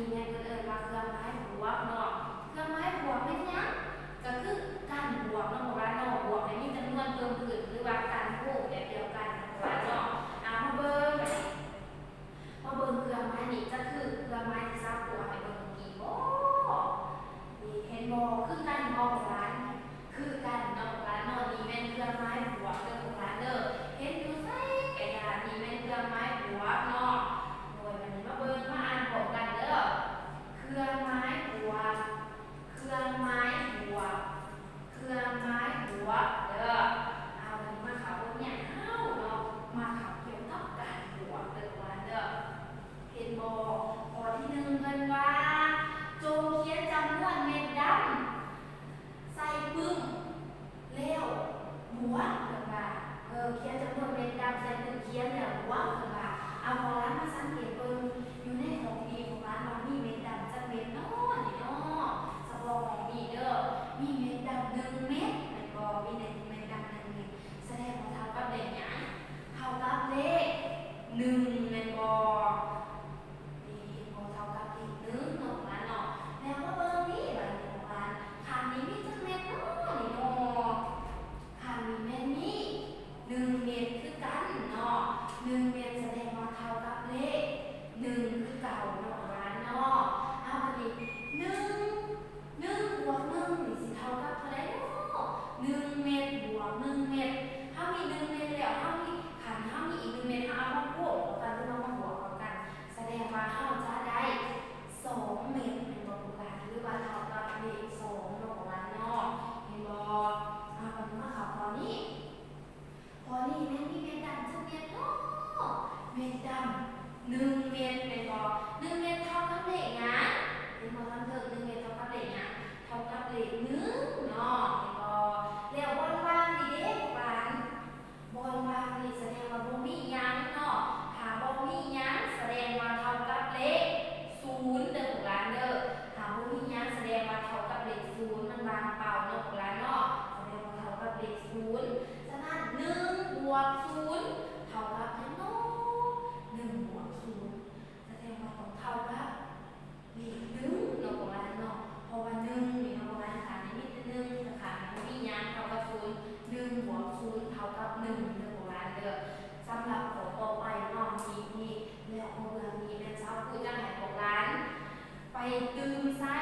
ນີ້ແມ່ນເພິ່ນເອີ້ນວ່າເຄື່ອງໝາຍບວກເນາະ. ເຄື່ອງໝາຍບວກແມ່ນຫຍັງ? ກໍຄືການບວກເນາະພວກຫຼານເນາະ, ບວກໃຫ້ມີຈຳນວນເພີ່ມຂຶ້ນ ຫຼືວ່າການບວກແບບດຽວກັນເນາະພວກຫຼານເນາະ. ເອົາ ມາເບິ່ງບາດນີ້ ມາເບິ່ງເຄື່ອງໝາຍນີ້ ຈະຄືເຄື່ອງໝາຍທີ່ສາວບວກໃຫ້ເບິ່ງເມື່ອກີ້ບໍ່? ນີ້ ເຫັນບໍ່? ຄືກັນບໍ່ພວກຫຼານ? ຄືກັນເນາະພວກຫຼານເນາະ. ນີ້ແມ່ນເຄື່ອງໝາຍບວກເດີພວກຫຼານເດີ, ເຫັນຢູ່ໃສກະຢ່າ ນີ້ແມ່ນເຄື່ອງໝາຍບວກເນາະ. ໂດຍ ບາດນີ້ມາເບິ່ງ ມາອ່ານພ້ອມກັນເດີ. ເຄື່ອງໝາຍບວກ ເຄື່ອງໝາຍບວກ ເຄື່ອງໝາຍບວກເດີ. ເອົາ ບາດນີ້ມາເຂົ້າບົດຮຽນເຮົາເນາະ, ມາເຂົ້າກ່ຽວກັບການບວກເດີພວກຫຼານເດີ. ເຫັນບໍ່? ຂໍ້ທີໜຶ່ງເພິ່ນວ່າ ຈົ່ງຂຽນຈຳນວນເມັດດຳໃສ່ປຶ້ມ ແລ້ວບວກ ເພິ່ນວ່າ ເອີ ຂຽນຈຳນວນເມັດດຳໃສ່ປຶ້ມຂຽນແລ້ວບວກ ເພິ່ນວ່າ. ເອົາ ພວກຫຼານມາສັງເກດເບິ່ງ ຢູ່ໃນຫ້ອງນີ້ພວກຫຼານວ່າມີເມັດດຳຈັກເມັດເນາະ ນີ້ເນາະ? ສະເພາະຫ້ອງນີ້ເດີ ມີເມັດດຳໜຶ່ງເມັດແມ່ນບໍ່? ມີເມັດດຳໜຶ່ງເມັດ ສະແດງວ່າເທົ່າກັບເລກຫຍັງ? ເທົ່າກັບເລກໜຶ່ງແມ່ນບໍ່? ນີ້ ເຫັນບໍ່? ເທົ່າກັບເລກໜຶ່ງເນາະພວກຫຼານເນາະ. ແລ້ວມາເບິ່ງນີ້ ບາດນີ້ພວກຫຼານ ຂ້າງນີ້ມີຈັກເມັດເນາະ ນີ້ເນາະ? ຂ້າງນີ້ແມ່ນມີໜຶ່ງເມັດຄືກັນເນາະ, ໜຶ່ງເມັດສະແດງວ່າເທົ່າກັບເລກໜຶ່ງຄືເກົ່າເນາະພວກຫຼານເນາະ. ເອົາ ບາດນີ້ ໜຶ່ງ ໜຶ່ງບວກໜຶ່ງນີ້ຊິເທົ່າກັບເທົ່າໃດເນາະ? ໜຶ່ງເມັດບວກໜຶ່ງເມັດ. ເຮົາມີໜຶ່ງເມັດແລ້ວ ເຮົາມີ ຄັນເຮົາມີອີກໜຶ່ງເມັດ ເຮົາເອົາມາບວກເຂົ້າກັນ ຫຼືວ່າມາບວກເຂົ້າກັນ ສະແດງວ່າເຮົາຈະໄດ້ສອງເມັດແມ່ນບໍ່ພວກຫຼານ? ຫຼືວ່າເທົ່າກັບເລກສອງເນາະພວກຫຼານເນາະ. ເຫັນບໍ່? ເອົາ ບາດນີ້ມາເຂົ້າຂໍ້ນີ້ ຂໍ້ນີ້ແມ່ນມີເມັດດຳຈັກເມັດເນາະ? ເມັດດຳໜຶ່ງເມັດແມ່ນບໍ່? ໜຶ່ງເມັດເທົ່າກັບເລກຫຍັງ? ເຫັນບໍ່? ທາງເທິງໜຶ່ງເມັດເທົ່າກັບເລກຫຍັງ? ເທົ່າກັບເລກໜຶ່ງເນາະ ເຫັນບໍ່? ແລ້ວບ່ອນວ່າງນີ້ເດ້ພວກຫຼານ? ບ່ອນວ່າງນີ້ສະແດງວ່າບໍ່ມີຫຍັງເນາະ, ຖ້າບໍ່ມີຫຍັງສະແດງວ່າເທົ່າກັບເລກສູນເດີພວກຫຼານເດີ. ຖ້າບໍ່ມີຫຍັງສະແດງວ່າເທົ່າກັບເລກສູນ ມັນວ່າງເປົ່າເນາະພວກຫຼານເນາະ, ສະແດງວ່າເທົ່າກັບເລກສູນ. ສະນັ້ນ ໜຶ່ງບວກສູນເທົ່າກັບຫຍັງເນາະ? ໜຶ່ງບວກສູນ ສະແດງວ່າຕ້ອງເທົ່າກັບເລກໜຶ່ງເນາະພວກຫຼານເນາະ, ເພາະວ່າໜຶ່ງນີ້ເນາະພວກຫຼານ ຂ້າງນີ້ມີແຕ່ໜຶ່ງ ຂ້າງນີ້ບໍ່ມີຫຍັງ ເທົ່າກັບສູນ. ໜຶ່ງບວກສູນເທົ່າກັບໜຶ່ງເດີພວກຫຼານເດີ. ສຳລັບຂໍ້ຕໍ່ໄປເນາະ ນີ້ ນີ້ ແລ້ວເລື່ອງນີ້ແມ່ນສາວຄູຈະໃຫ້ພວກຫຼານໄປຕື່ມໃສ່